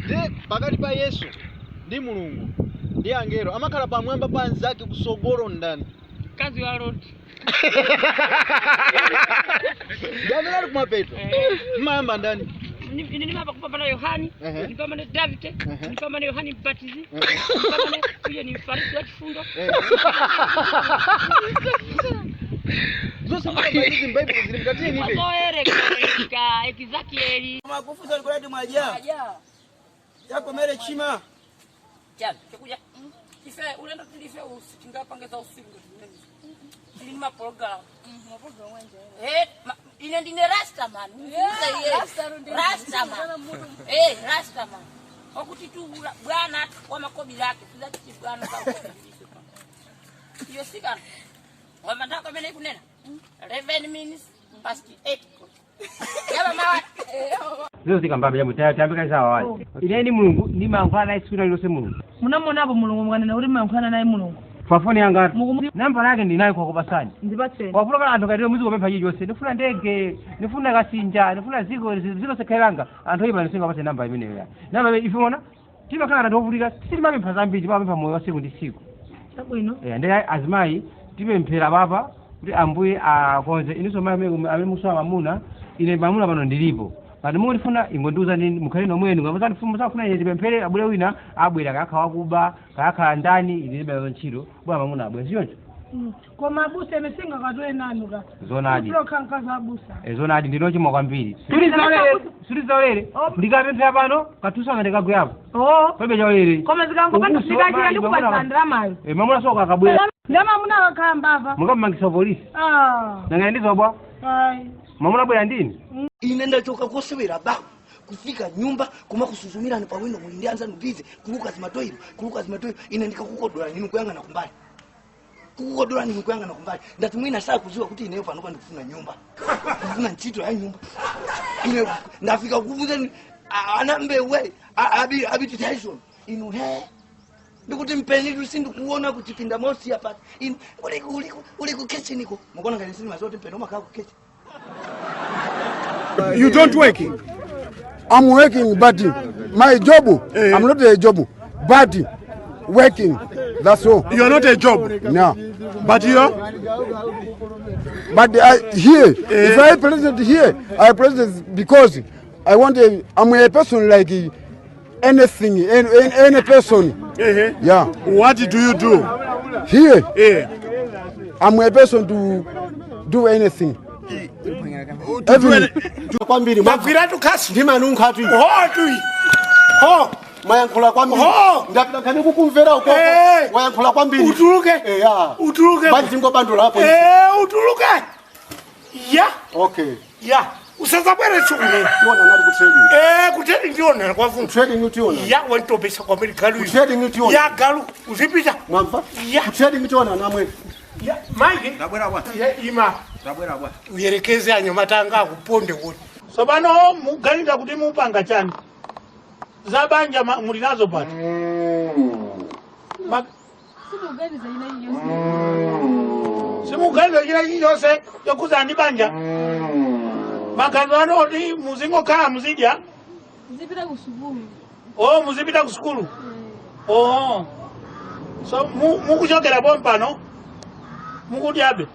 Ndiye pakati pa Yesu ndi Mulungu ndi angelo, amakhala pamwamba pa anzake kusogolo ndani? Mkazi wa Loti. Ndi amene ali kumapeto. Mmayamba ndani? Ine ndimapa kupambana Yohani, ndipambane Davide, ndipambane Yohani Mbatizi, ndipambane uyo ni Mfarisi wa chifundo. Zonse mukamba izi m'Baibulo zili mkatiyeni ibe. Mazoereka Ezekieli. Makufuza likoladi mwaja. Yakomere chima. Chani, chakudya. Ife ulendo tilife usi tingapangeza usiku tili ni maprogram. Eh, ine ndine Rastaman. Rastaman. Eh, Rastaman. Okuti tu bwana wa makobi lake sizati bwana kwa iyo sikana. Wamandako amene ikunena 11 minutes past 8. Yaba mawa. Zero zikambabe yamu tayambika sawa wali. Ine ndi Mulungu ndimayankhula naye tsiku lililonse Mulungu. Munamuonapo Mulungu mukanena kuti mumayankhulana naye Mulungu? Pa foni yanga Mukumu- nambala yake ndinayo kwakupasani. Ndipatseni. Wavula anthu kaitiro muzikupempha chilichonse. Ndifuna ndege, ndifuna kasinja, ndifuna ziko ziko sekhelanga. Anthu oyipa ndisingapase namba imeneyo ya. Namba imene ife mona timakhala anthu ovutika, sitimapempha zambiri, timapempha moyo wa tsiku ndi tsiku. Chabwino. Eh, ndi azimayi tipemphera papa kuti Ambuye akonze. Inunso mayi amene mukusowa mamuna, ine mamuna pano ndilipo. Ngati mukundifuna ingondiuzani mukhale nomwenu, ngati musafuna ine tipemphere abwere wina, abwera kayakhala wakuba, kayakhala ndani, ine ndilibe nazo ntchito, bora mamuna abwere, sichoncho? Koma abusa ine singakatoe nanu ka. Zonadi. Kutokha mkazi abusa. Eh, zonadi ndinochimwa kwambiri. Suli zaulere, suli zaulere. Ndikapemphera pano, katusanga ndikagwerapo. Oh. Palibe chaulere. Koma zikangopanda Ukuso, zikachira mayi, ndikupatsa ndalamayo. Eh, mamuna soka akabwera. Ndiye mamuna akakhala mbava. Mukamumangisa polisi. Ah. Nangani ndizobwa. Ayi. Mamuna bwera ndini. Ine ndachoka kosewera bawo kufika nyumba kuma kusuzumirani pa windo muli ndi anzanu busy kuluka zimatoiro kuluka zimatoiro ine ndikakukodora ninu kuyang'ana kumbali kukukodora ninu kuyang'ana kumbali ndati mwina sakuziwa kuti ineyo pano pandikufuna nyumba kufuna ntchito ya nyumba ine ndafika kukufunzani ana mbewe abiti Tyson inu he ndikuti mpeni sindikuona kuchipinda mosi apa inu uli ku kitchen iko mukuona ngati sindimazoti mpeni umakhala ku kitchen. You don't work? I'm working, but my job, I'm not a job, but working, that's all. You are not a job? No. But you are? But I, here, if I present here, I present because I want a, I'm a person like anything, any person. Yeah. What do you do? Here? I'm a person to do anything. Every Kwambiri. Magwiratu kasi. Ndimanunkha tu. Ho tu. Ho. Mwayankhula kwambiri. Ho. Ndapita nkhani kukumvera uko. Mwayankhula kwambiri. Utuluke. Ya. Utuluke. Bali tingobandula hapo. Utuluke. Ya. Okay. Ya. Usazabwere tsukune. Tiona nali ku trading. Ku trading tiona kwa funza. Trading tiona. Ya wantopesa kwa mimi galu. Ku trading tiona. Ya galu uzipita. Mwamva? Ya. Ku trading tiona namwe. Ya Mike. Ndabwera bwana. Ya ima. Ndabwera bwana. Uyerekeze anyamatanga akuponde kuti. Sobano muganida kuti mupanga chani. Zabanja muli nazo pati. Simuganiza ina iliyonse. Simuganiza china chilichonse chokhuza ndi banja. Maganizo anu oti muzingokhala muzidya. Muzipita ku sukulu. Oh, muzipita ku sukulu. Oh. So mukuchokera pompano mukudyabe.